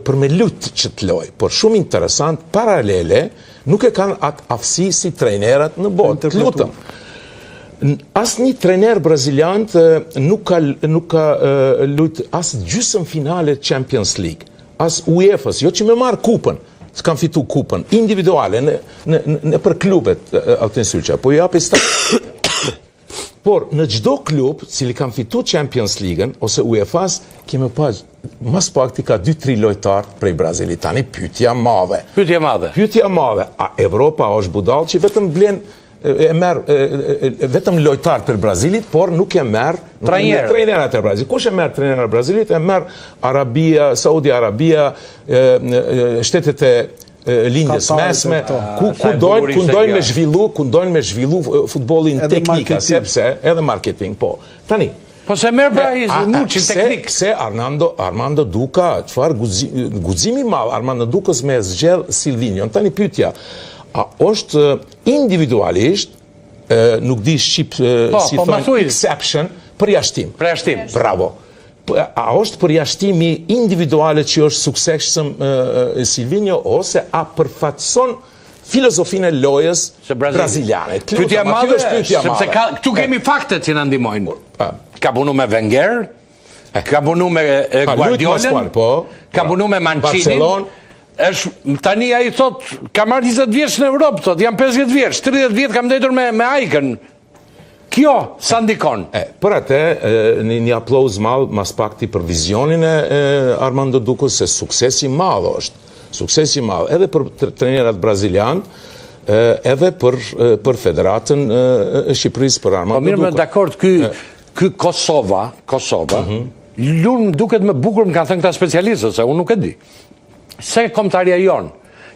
për me lut që të lojë, por shumë interesant paralele nuk e kanë atë aftësi si trajnerat në botë. Të lutem. Asnjë trener brazilian nuk ka nuk ka lujt as gjysmë finale Champions League, as UEFA-s, jo që me marr kupën, s'kan fitu kupën individuale në në në për klubet Altin Sylqa, po ju japi Por në çdo klub, cili kanë fitu Champions League-ën ose UEFA-s, kemi pa më së pakti ka 2-3 lojtarë prej Brazilit. Tani pyetja madhe. Pyetja madhe. Pyetja madhe. A Evropa është budall që vetëm blen e merr vetëm lojtarë për Brazilit, por nuk e merr trajner. Trajnerat e Brazilit. Kush e merr trajnerat e Brazilit? E merr Arabia, Saudi Arabia, shtetet e Lindjes Mesme, ku ku dojnë ku dojnë me zhvillu, ku dojnë me zhvillu futbollin teknika, sepse edhe marketing, po. Tani. Po s'e merr pra ai Muçin teknik. Pse Armando Armando Duka, çfarë guximi i madh Armando Dukës me zgjedh Silvinjon. Tani pyetja, a është individualisht nuk di shqip po, si po, thonë exception, përjashtim. Përjashtim. Bravo. A është përjashtimi individuale që është suksesshëm Silvinjo ose a përfaqëson filozofinë e lojës braziliane. Pyetja e madhe është pyetja e madhe. Sepse ka, këtu kemi faktet që na ndihmojnë. Ka punu me Wenger, ka punu me Guardiolën, po, ka punu me Mancinin. Është tani ai thot, kam marrë 20 vjeç në Europë, thot, jam 50 vjeç, 30 vjet kam ndenjtur me me Ajkën. Kjo sa ndikon? E, për atë, një, një aplauz madh mas pakti për vizionin e, e Armando Dukës se sukses i madh është. Sukses i madh edhe për trajnerat brazilian, edhe për për Federatën e Shqipërisë për Armando po, mirë, Dukën. Po mirë, dakord, ky ky Kosova, Kosova, mm -hmm. lun duket më bukur më kanë thënë këta specialistët, se unë nuk e di. Se kombëtarja jonë,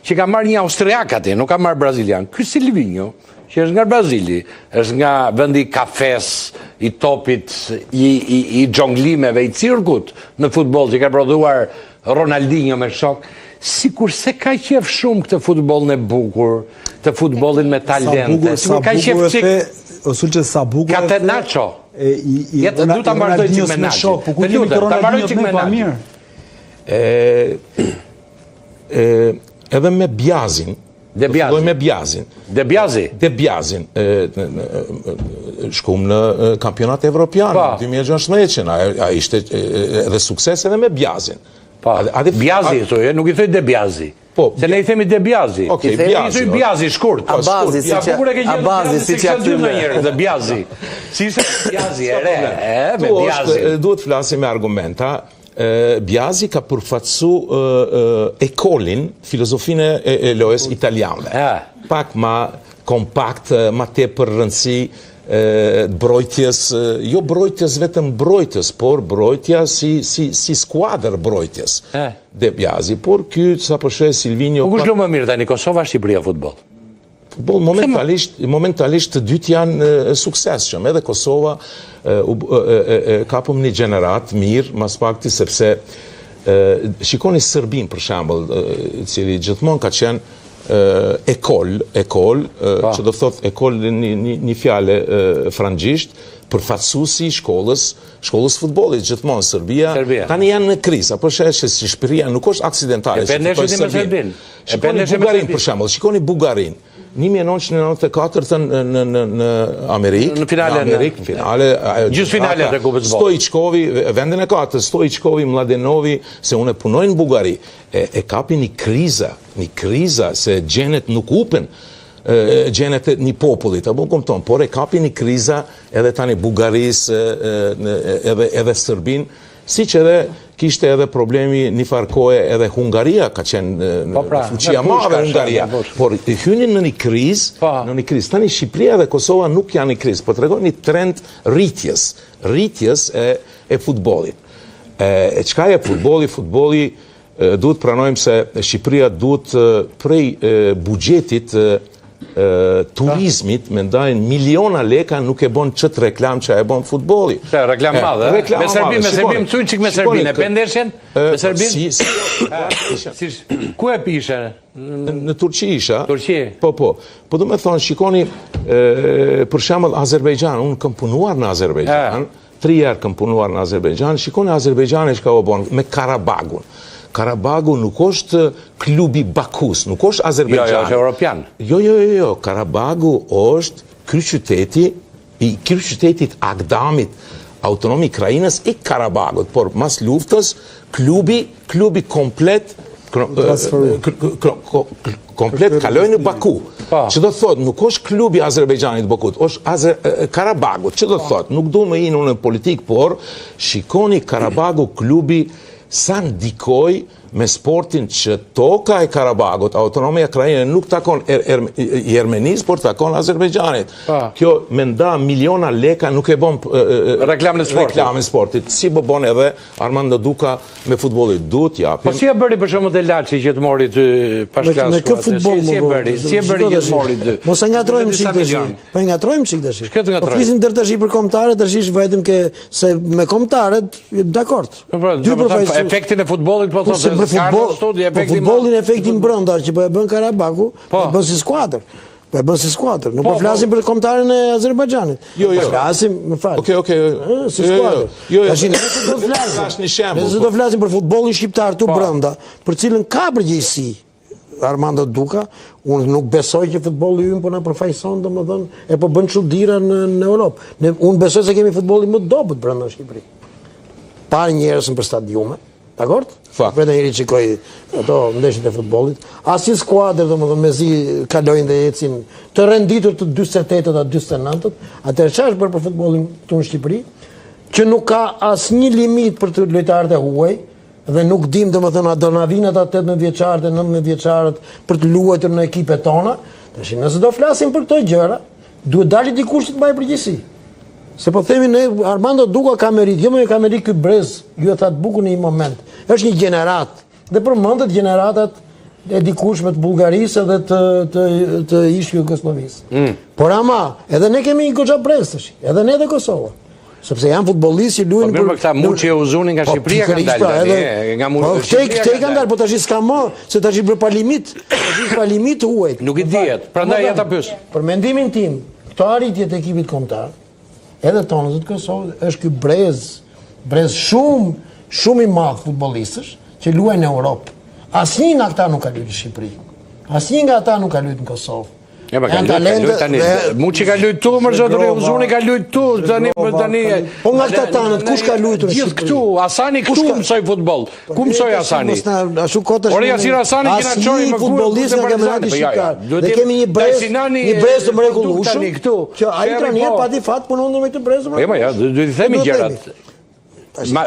që ka marrë një austriak atje, nuk ka marrë brazilian. Ky Silvinho, që është nga Brazili, është nga vendi i kafes, i topit, i, i, i xhonglimeve, i cirkut në futboll që ka prodhuar Ronaldinho me shok, sikur s'e ka qef shumë këtë futbollin e bukur, të futbollin me talente, sikur ka qef çik... O Sulçe, sa bukur... Catenaccio. E, i, i, Jetë, du ta mbaroj çik me Naçin. Po ku kemi të Ronaldinho me pa mirë? E, e, edhe me Biazin, De Biazi. Filloj me Biazin. De Biazi. De Biazin. Shkum në kampionat evropian, 2016, a, a ishte edhe sukses edhe me Biazin. Pa, po, Biazi, thoj, nuk i thoj De Biazi. Po, se ne i themi De Biazi. Okej, okay, Biazi. I thoj Biazi shkurt. Po, Abazi, si që Abazi, si që aty më njëherë, De Biazi. Si ishte Biazi e re, e, me Biazi. Duhet flasim me argumenta. Biazi ka përfaqësu ekolin, filozofinë e, e lojës italiane. Pak ma kompakt, ma tepër rëndësi brojtjes, jo brojtjes vetëm brojtjes, por brojtja si, si, si skuadër brojtjes. De Biazi, por ky, sa po sheh Silvinjo... Po kush luan më mirë tani, Kosova, Shqipëria, futboll? Futboll momentalisht momentalisht të dytë janë suksesshëm. Edhe Kosova e kapëm një gjeneratë mirë mas pakti sepse shikoni Serbinë për shembull, i cili gjithmonë ka qenë ekol, ekol, po. që do thotë ekol një, një, një fjalë frangjisht, përfaqësuesi i shkollës, shkollës futbollit gjithmonë Serbia, Serbia. tani janë në krizë, apo sheh se si Shqipëria nuk është aksidentale. E pe me Serbinë. Shikoni Bullgarinë për shembull, shikoni Bullgarinë. 1994 në në në në Amerikë, në finale, në Amerikë, në finale, gjysmëfinale të Kupës së Botës. Stoiçkovi, vendin e katërt, Stoiçkovi, Mladenovi, se unë punoj në Bullgari, e, e kapi një kriza, një kriza se gjenet nuk hupen gjenet e një popullit, apo kupton, por e kapi një kriza edhe tani Bullgarisë, edhe edhe Serbinë, Siç edhe kishte edhe problemi një farë kohe edhe Hungaria ka qenë po pra, fuqia madhe Hungaria. Por hynin në një krizë, po. në një krizë. Tani Shqipëria dhe Kosova nuk janë në krizë, po tregojnë një trend rritjes, rritjes e e futbollit. E, e çka e futbolli, futbolli duhet pranojmë se Shqipëria duhet prej buxhetit turizmit me ndajnë miliona leka nuk e bon qët reklam që e bon futbolli. Se, reklam madhe, me Serbin, me Serbin, më thuj çik me Serbin, e pe ndeshjen? Me Serbin? Si, si, si, ku e pishe? Në Turqi isha. Turqi? Po, po. Po do me thonë, shikoni, për shembull Azerbejxhan, unë kam punuar në Azerbejxhan, Tri herë kam punuar në Azerbejxhan, shikoni Azerbejxhani çka u bon me Karabagun. Karabagu nuk është klubi Bakus, nuk është Azerbejxhan. Jo, jo, është europian. Jo, jo, jo, jo, Karabagu është kryeqyteti i kryeqytetit Agdamit, autonomi i krahinës i Karabagut, por mas luftës klubi, klubi komplet komplet kaloi në Baku. Po. Që do të thotë, nuk është klubi Azerbejxhanit të Bakut, është Azer, Karabagut. Që do të po. thotë, nuk du me hi unë në politikë, por shikoni Karabagu klubi sa ndikoi me sportin që toka e Karabagut, autonomia krahine nuk takon er, er, Ermenisë, por takon Azerbejxhanit. Kjo me nda miliona leka nuk e bon reklamën e sportit. Reklamën e sportit. Si po bon edhe Armando Duka me futbollit duhet japim. Po si e bëri për shembull te Laçi që të mori ty pas klasë? Me kë futboll si e bëri? Si e bëri që të mori ty? Mos e ngatërrojmë çik tash. Po e ngatërrojmë çik tash. Po flisim deri tash për kombëtare, tash ish vetëm ke se me kombëtaret dakord. Po, pra, Dy përfaqësues. Efektin e futbollit po thotë se futboll, studi, po efektin. Po futbollin efektin brenda që po e bën Karabaku, po e bën si skuadër. Po e bën si skuadër. Nuk po, po flasim për kombëtaren e Azerbajxhanit. Jo, jo. Po flasim, më fal. Okej, okej. Si jo, jo, skuadër. Jo, jo. Tash nëse do të flasim. Është një shembull. Nëse do flasim për futbollin shqiptar këtu brenda, për cilën ka përgjegjësi Armando Duka, unë nuk besoj që futbolli ynë po na përfaqëson, domethënë, e po bën çudira në në Europë. Ne unë besoj se kemi futbollin më të dobët brenda në Shqipëri. Pa njerëz nëpër stadiume, dakord? Fakt. Vetëm njëri shikoj ato ndeshjet e futbollit. Asnjë skuadër domethënë mezi kalojnë dhe ecin të renditur të 48-ët a 49-ët. Atëherë çfarë është bërë për futbollin këtu në Shqipëri? Që nuk ka asnjë limit për të lojtarët e huaj, dhe nuk dim domethënë a do na vinë ata 18 vjeçarët e 19 vjeçarët për të luajtur në ekipet tona. Tash nëse do flasim për këto gjëra, duhet dali dikush që të mbajë përgjegjësi. Se po themi ne Armando Duka ka meritë, jo më ka meritë ky brez, ju e thatë bukur në një moment. Është një gjeneratë dhe përmendët gjeneratat e dikurshme të Bullgarisë dhe të të të ish Jugosllavisë. Mm. Por ama, edhe ne kemi një goxha brez tash, edhe ne dhe Kosova. Sepse janë futbollistë që luajnë po, për këta Muçi e Uzuni nga po, Shqipëria kanë dalë pra, edhe nga Muçi. Po këtej këtej kanë dalë, po tash s'ka më, se tash i bërë pa limit, tash pa limit të huajt. Nuk i dihet. Prandaj ja ta pyes. Për mendimin tim, këto arritje të ekipit kombëtar, edhe tonës dhe të Kosovës, është ky brez, brez shumë shumë i madh futbollistësh që luajnë në Europë. Asnjë nga këta nuk ka luajtur në Shqipëri. Asnjë nga ata nuk ka luajtur në Kosovë. Ja, pa, ka lujt, tani. Muçi ka lujt tu, mër zotëri, Uzuni ka lujt tu, tani, për tani. Po nga këta tanët, kush ka luajtur në Gjithë këtu, Asani këtu mësoi futboll. Po ku mësoi Asani? Ashtu kot është. Ore Jasir Asani që na çoi më futbollist nga kampionati po, shqiptar. Dhe kemi një brez, një brez të mrekullueshëm që ai trajner po. pati fat punon me këtë brez. Po ja, duhet të themi gjërat.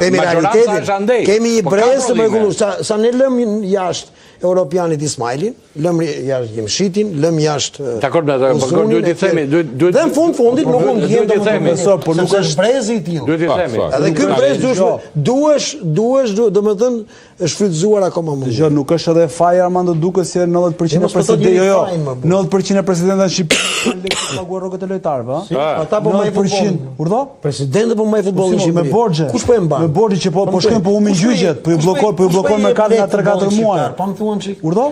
Themi realitetin. Kemi një po brez të mrekullueshëm. Sa sa ne lëmë jashtë Europianit Ismajlin, lëmë jashtë Gjimshitin, lëmë jashtë Dakord, me atë, por duhet të themi, duhet duhet Dhe në fund fundit nuk mund të jenë të themi, por nuk është brezi i tillë. Duhet të themi. Edhe ky brez duhesh duhesh duhesh domethënë është shfrytëzuar akoma më. Dëgjo, nuk është edhe faji Armando Dukës që 90% e presidentëve, jo, jo, 90% e presidentëve në Shqipëri kanë lekë të paguar rrogat e lojtarëve, ëh. Ata po mbajnë futbollin. Urdhë? Presidentët po mbajnë futbollin në Shqipëri. Me borxhe. Kush po e mban? Me borxhe që po po shkojnë po humbin gjyqet, po ju bllokojnë, po ju bllokojnë merkatin nga 3-4 muaj. Po më thuan çik. Urdhë?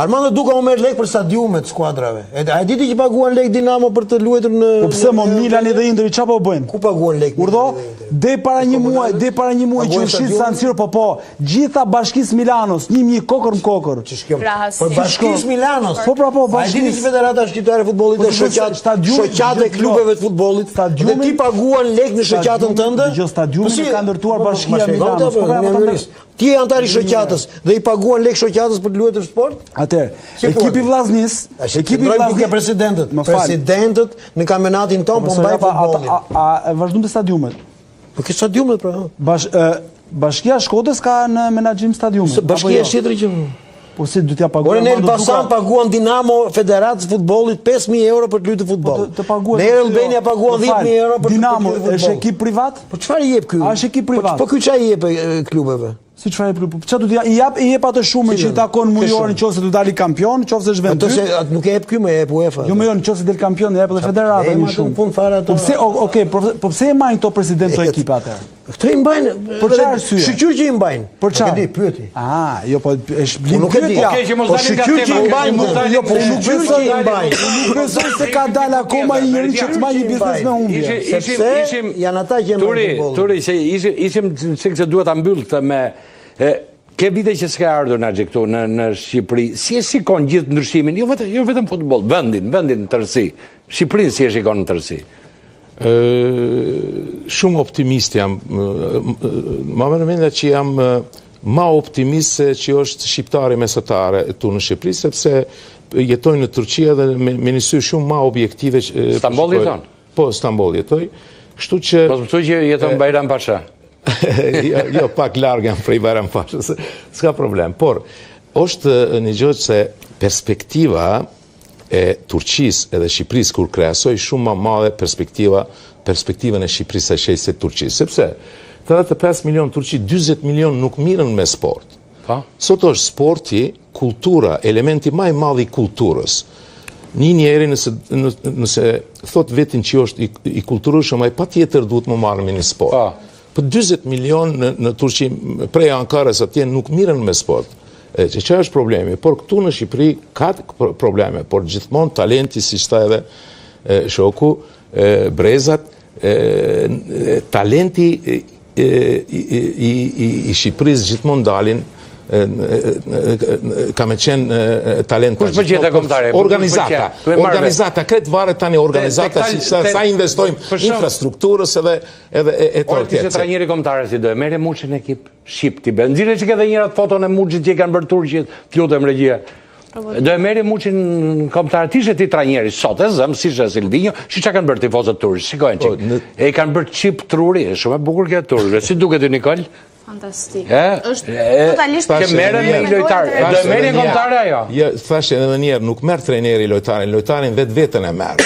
Armando Duka u merr lekë për stadiumet skuadrave. E a e di ti që paguan lekë Dinamo për të luajtur në Po pse mo Milani dhe Interi çfarë po bëjnë? Ku paguan lekë? Urdhë? Deri para një muaj, deri para një muaj që u shit San Siro, po po, gjitha bashkisë Milanos, 1000 kokërr më kokërr. Ç'është kjo? Po bashkisë Milanos. Po pra po, bashkisë. A di ti që Federata Shqiptare e Futbollit po, është shoqatë, shoqatë e klubeve të futbollit. Dhe ti paguan lek në shoqatën tënde? Dëgjo, stadiumin po e ka ndërtuar po, bashkia e Milanos. Po, po, Ti je anëtar i shoqatës dhe i paguan lek shoqatës për të luajtur sport? Atëherë, ekipi i Vllaznisë, ekipi i Vllaznisë presidentët, presidentët në kampionatin tonë po mbajnë futbollin. A, a, a vazhdojmë te stadiumet? Po ke stadiumet pra. Bash, e, bashkia e Shkodrës ka në menaxhim stadiumin. Se bashkia është jo? tjetër që Po si do t'ja paguajë? Ore në Elbasan paguan Dinamo Federatës së Futbollit 5000 euro për të luajtur futboll. Po të, të paguhet. Në Air Albania paguan 10000 euro për të Dinamo është ekip privat? Po çfarë i jep ky? A është ekip privat? Po, po ky çfarë i jep klubeve? Si çfarë jep klubeve? Çfarë do t'ia i jap i jep atë shumën që i takon mujor në qoftë se do dali kampion, në qoftë se është vend. Ato se atë nuk e jep ky, më e jep UEFA. Jo, më jo, në qoftë se del kampion, e jep edhe federata një shumë. Fund fare ato. Po pse, okay, po, po pse e mbajnë këto presidentë këto ekipe atëherë? Këto i mbajnë. Për çfarë arsye? Shyqyr që i mbajnë. Për çfarë? Nuk e di, pyeti. Ah, jo, po është blim nuk e di. Okej, që mos po dalim nga tema. Shyqyr që i mbajnë. Jo, po nuk besoj i mbajnë. Nuk besoj se ka dalë akoma një njeri që të mbajë një biznes me humbje. Sepse ishim janë ata që mbajnë futbollin. Turi, se ishim ishim çik se duhet ta mbyll këtë me e, Ke vite që s'ke ardhur Naxhi këtu në në Shqipëri. Si e shikon gjithë ndryshimin? Jo vetëm jo vetëm futboll, vendin, vendin në tërësi. Shqipërinë si e shikon në tërësi? Shumë optimist jam. Ma merr mendja që jam ma optimist se që është shqiptari mesatare këtu në Shqipëri, sepse jetoj në Turqi edhe me, me një sy shumë ma objektive. Stamboll jeton? Po, Stamboll jetoj. Kështu që... Po, më thuj që jeton Bajram Pasha. Jo, jo, pak larg jam prej Bajram Pashës, s'ka problem. Por, është një gjë se perspektiva e Turqisë edhe Shqipërisë, kur krahasoj shumë ma madhe perspektiva, perspektivën e Shqipërisë e sheh se Turqisë. Sepse, 85 milion Turqi, 40 milion nuk mirren me sport. Po. Sot është sporti, kultura, elementi ma i madh i kulturës. Një njeri nëse, nëse thot vetin që është i, i kulturueshëm, ai patjetër duhet me u marrë me një sport. Po. Po 40 milion në, në Turqi, prej Ankarës atje nuk mirren me sport. E, që që është problemi, por këtu në Shqipëri ka probleme, por gjithmonë talenti, siç tha edhe e, shoku, e, brezat, e, talenti i, i, i, i Shqipërisë gjithmonë dalin ka me qenë talent Kush pëlqen te kombëtare? Organizata, organizata, krejt varet tani organizata, si sa, sa investojmë infrastrukturës edhe edhe e, e të tjerë. Ore, trajneri kombëtare si do e merre Muçin në ekip shqip ti bën. Nxirre çik edhe njëra foton e Muçit që i kanë bërë turqit, të lutem regjia. Do e merre Muçin në kombëtare, ti ishe ti trajneri sot e zëm, si ishe Silvinjo, si çka kanë bërë tifozët turq, shikojnë çik. Po, e i kanë bërë çip truri, është shumë e bukur kjo turqve. Si duket ty Nikol? Fantastik. Është totalisht që merren me një lojtar. Do e merrje në kombëtare ajo? Jo, thashë edhe një herë, nuk merr trajneri lojtarin, lojtarin vetë veten e merr.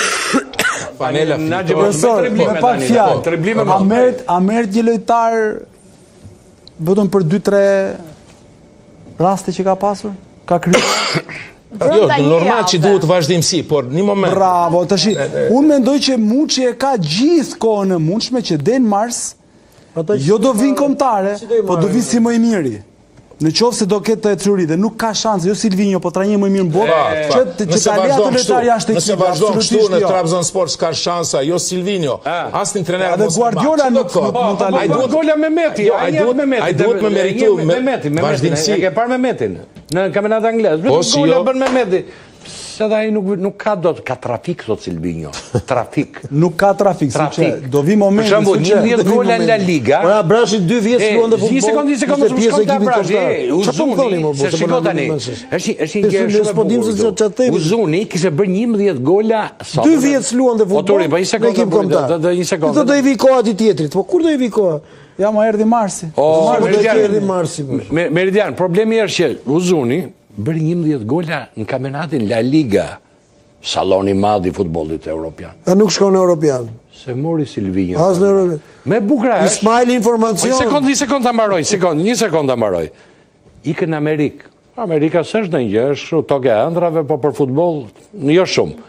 Fanela fiton. Profesor, me pak fjalë. A merret, a merret një lojtar vetëm për 2-3 raste që ka pasur? Ka kryer? Jo, normal që duhet vazhdimësi, por një moment. Bravo, tash unë mendoj që Muçi e ka gjithë kohën e mundshme që deri në mars jo do vinë kombëtare, po do vinë si më i miri. Në qoftë se do ketë të ecuri dhe nuk ka shanse, jo Silvinho, po trajneri më i mirë në botë, që të që ta lejë atë lojtar jashtë ekipit. Nëse vazhdon kështu në jo. Trabzonspor s'ka shansa, jo Silvinho, asnjë trener mos. Edhe Guardiola nuk mund ta lejë. Ai duhet gola Mehmeti, jo, ai duhet Mehmeti, ai duhet me meritu Mehmeti, Mehmeti, e ke parë Mehmetin në kampionat anglez. Po, vetëm gola jo. bën Mehmeti. Se dhe ai nuk, nuk ka dot, ka trafik, thot Silvinjo. Trafik. Nuk ka trafik, trafik. do vi momenti. Për shembull, 11 gola në La Liga. Ora Abrashi 2 vjet s'luante futboll. Një sekondë, një sekondë, mos shkon te Abrashi. Uzuni, se shiko tani. Është është një gjë shumë e bukur. Uzuni kishte bërë 11 gola sot. 2 vjet s'luante futboll. O Turi, po një sekondë, do do një sekondë. Do do i vi koha atij tjetrit. Po kur do i vi koha? Ja, më erdhi Marsi. O, Meridian, erdhi Marsi. Po. Meridian, problemi është që Uzuni Bëri 11 gola në kampionatin La Liga, salloni i madh i futbollit europian. A nuk shkon në Europian? S'e mori Silvinjo. As në Europian. Me bukra është. Ismail informacion. Një sekondë, një sekondë ta mbaroj, sekondë, një sekondë ta mbaroj. Ikën në Amerikë. Amerika s'është ndonjë gjë, është tokë e ëndrrave, po për futboll jo shumë.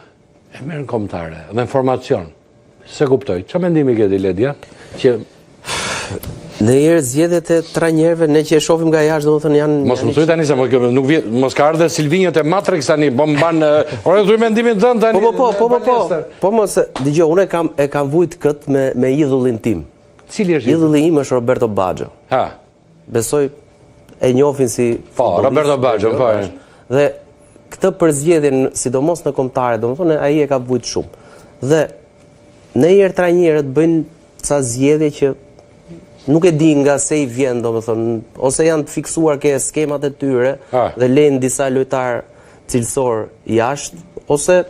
E merr në kombëtare dhe informacion. S'e kuptoj. Çfarë mendimi ke ti Ledia? Që Ndonjëherë zgjedhjet e trajnerëve, ne që e shohim nga jashtë, domethënë janë Mos më thuaj tani se më nuk vjen, mos ka ardhur Silvinjo te Matrix tani, po mban ore thuaj mendimin tënd tani. Po po po po po. Po, po mos dëgjoj, unë e kam e kam vujt kët me me idhullin tim. Cili është idhulli im është Roberto Baggio. Ha. Besoj e njohin si Po, Roberto Baggio, po. Dhe këtë përzgjedhjen, sidomos në kombëtare, domethënë ai e ka vujt shumë. Dhe ndonjëherë trajnerët bëjnë ca zgjedhje që nuk e di nga se i vjen, domethënë, ose janë të fiksuar ke skemat e tyre ha. dhe lejnë disa lojtarë cilësorë jashtë, ose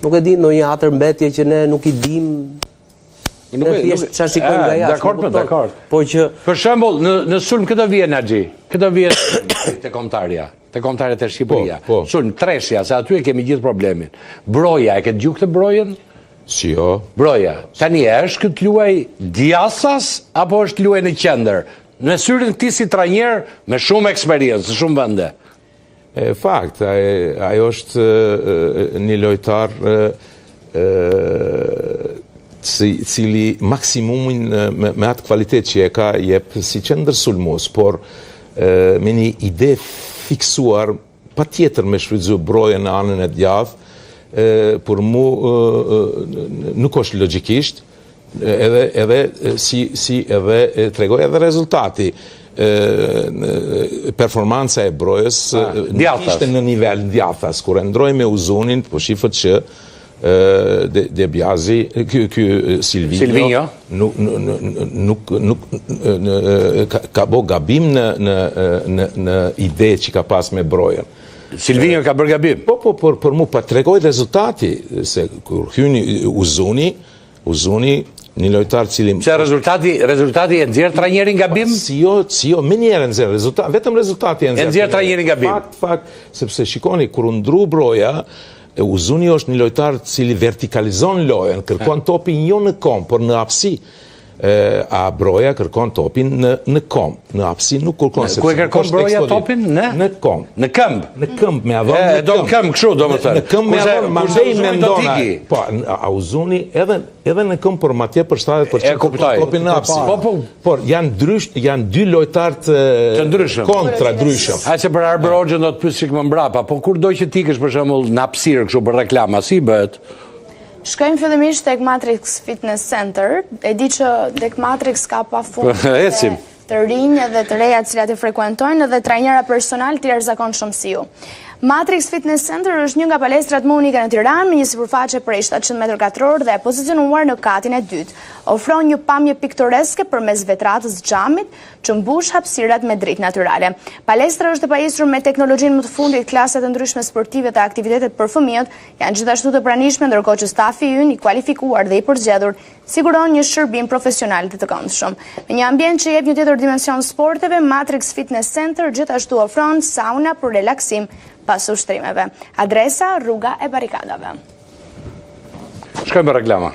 nuk e di ndonjë hatërmbetje që ne nuk i dim Nuk e thjesht çfarë shikojmë nga jashtë. Dakord, po, dakord. Po që për shembull në në sulm këtë vjen Naxhi, këtë vjen te kombëtarja, te kombëtarja te Shqipëria. Po, po. Sulm treshja, se aty e kemi gjithë problemin. Broja, e ke dëgjuar këtë Brojën? Si jo. Broja, tani e është këtë luaj djathtas apo është luaj në qendër? Në syrin ti si trajner me shumë eksperiencë, në shumë vende. E fakt, ajo është një lojtar cili maksimumin me, me atë kvalitet që e ka jep si qendërsulmues, por me një ide fiksuar patjetër me shfrytëzu Brojën në anën e djathtë, për mu nuk është logjikisht, edhe edhe si si edhe tregoi edhe rezultati performanca e Brojës ah, nuk ishte në nivel djathtas kur e ndroi me Uzunin po shifet që De, De Biazi, ky ky Silvinjo, Silvinjo. nuk nuk nuk ka, ka bo gabim në në në në ide që ka pas me Brojën. Silvinjo ka bërë gabim. Po po por për mu pa tregoi rezultati se kur hyni Uzuni. Uzuni, një lojtar cili... Pse rezultati, rezultati e nxjerr trajnerin gabim? Si jo, si jo, menjëherë e nxjerr, rezultat, vetëm rezultati e nxjerr. E nxjerr trajnerin gabim. Fakt, fakt, sepse shikoni, kur u ndru Broja, Uzuni është një lojtar cili vertikalizon lojën, kërkon topin jo në kom, por në hapësi. A Broja kërkon topin në në kom, në hapësi nuk kërkon sepse. Ku e kërkon Broja topin në? Në kom. Në këmbë. Në këmbë me avon. E do në këmbë kështu domethënë. Në këmbë me avon, mandej mendon. Po, a Uzuni edhe edhe në këmbë por ma tepër përshtatet për të topin në hapësi. Po, po. Por janë ndrysh, janë dy lojtarë të të ndryshëm. Kontra ndryshëm. A se për Arbër Hoxhën do të pyes çik më mbrapa, po kur do që të ikësh për shembull në hapësirë kështu për reklama, si bëhet? Shkojmë fillimisht tek Matrix Fitness Center. E di që tek Matrix ka pafund Ecim. të rinj edhe të reja të cilat e frekuentojnë dhe trajnera personal të jashtëzakonshëm si ju. Matrix Fitness Center është një nga palestrat më unike në Tiranë me një sipërfaqe prej 700 metër katror dhe e pozicionuar në katin e dytë. Ofron një pamje piktoreske përmes vetratës xhamit që mbush hapësirat me dritë natyrale. Palestra është e pajisur me teknologjinë më të fundit, klase të ndryshme sportive dhe aktivitetet për fëmijët Janë gjithashtu të pranishme ndërkohë që stafi ynë i kualifikuar dhe i përzgjedhur siguron një shërbim profesional dhe të këndshëm. Me një ambient që jep një tjetër dimension sporteve, Matrix Fitness Center gjithashtu ofron sauna për relaksim pas ushtrimeve. Adresa, rruga e barrikadave. Shkojmë për reklama.